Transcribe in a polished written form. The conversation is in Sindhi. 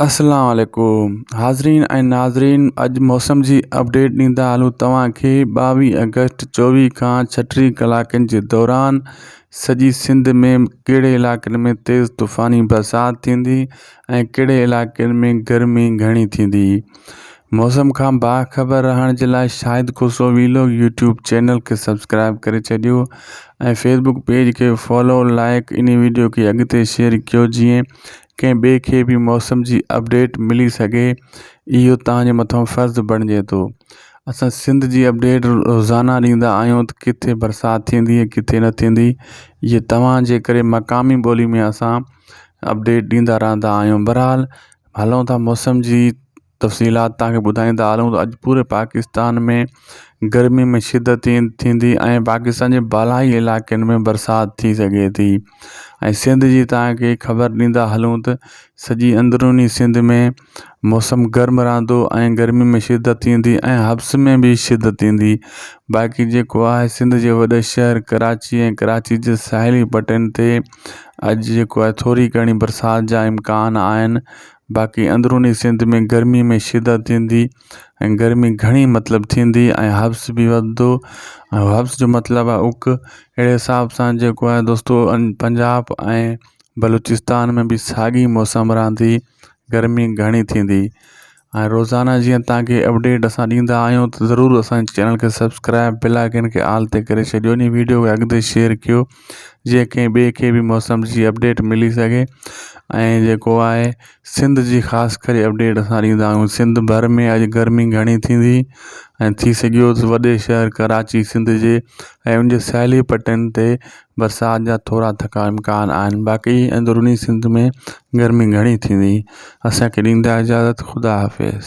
اسلام عليڪم حاضرين ۽ ناظرين اڄ موسم جي اپڊيٽ ڏيندا هلون توهان کي 22 آگسٽ 24 کان 36 ڪلاڪن جي دوران سڄي سنڌ ۾ ڪهڙي علائقن ۾ تيز طوفاني برسات ٿيندي ۽ ڪهڙي علائقن ۾ گرمي گهڻي ٿيندي موسم کان باخبر رهڻ جي لاء Shahid Khoso vlog YouTube channel کي سبسڪرائب ڪري ڇڏيو ۽ فيسبوڪ پيج کي فالو لائڪ انهي ويڊيو کي اڳتي شيئر ڪيو جيئن ڪنهن ٻئي کي به موسم جي اپڊيٽ ملي سگهي اهو توهان جي مٿان فرض بڻجي ٿو اسان سنڌ جي اپڊيٽ روزانه ڏيندا آهيون ته ڪٿي برسات ٿيندي ڪٿي نه ٿيندي اهي توهان جي ڪري مقامي ٻولي ۾ اسان اپڊيٽ ڏيندا رهندا آهيون بهرحال هلون ٿا موسم جي تفصيلات توهان کي ٻڌائيندا هلون ته اڄ پوري پاڪستان ۾ گرمي ۾ شدت ٿيندي ۽ پاڪستان جي بالائي علائقن ۾ برسات ٿي سگهي ٿي ۽ سنڌ جي توهان کي خبر ڏيندا هلون ته سڄي اندروني سنڌ ۾ موسم گرم رهندو ۽ گرمي ۾ شدت ٿيندي ۽ حبس ۾ به شدت ٿيندي باقي جيڪو آهي سنڌ جي وڏي شهر ڪراچي ۽ ڪراچي جي ساحلي پٽين تي اڄ جيڪو آهي ٿوري گهڻي برسات جا امڪان آهن باقي اندروني سنڌ ۾ گرمي ۾ شدت ٿيندي ۽ گرمي گهڻي مطلب ٿيندي ۽ حبس به وڌندو ۽ حبس جو مطلب آهي اڪ اهڙي حساب سان جيڪو آهي دوستو پنجاب ۽ بلوچستان ۾ به ساڳي موسم رهندي گرمي گهڻي ٿيندي ۽ روزانه جيئن توهان کي اپڊيٽ اسان ڏيندا آهيون ته ضرور اسان جي چينل کي سبسڪرائب بيل آئيڪن کي آل تي ڪري ڇڏيو انهي ويڊيو کي اڳتي شيئر ڪيو جيئن ڪنهن ٻئي کي به موسم جي اپڊيٽ ملي سگهي ۽ جيڪو آهي سنڌ جي خاص ڪري اپڊيٽ اسان ڏيندا آهيون سنڌ ڀر ۾ اڄ گرمي گهڻي ٿيندي ۽ ٿي سگهيو ته وڏي شهر ڪراچي سنڌ جي ۽ ان جي ساحلي پٽن تي برسات جا ٿورا ٿڪا امڪان آهن باقي اندروني سنڌ ۾ گرمي گهڻي ٿيندي اسان کي ڏيندا اجازت خدا حافظ.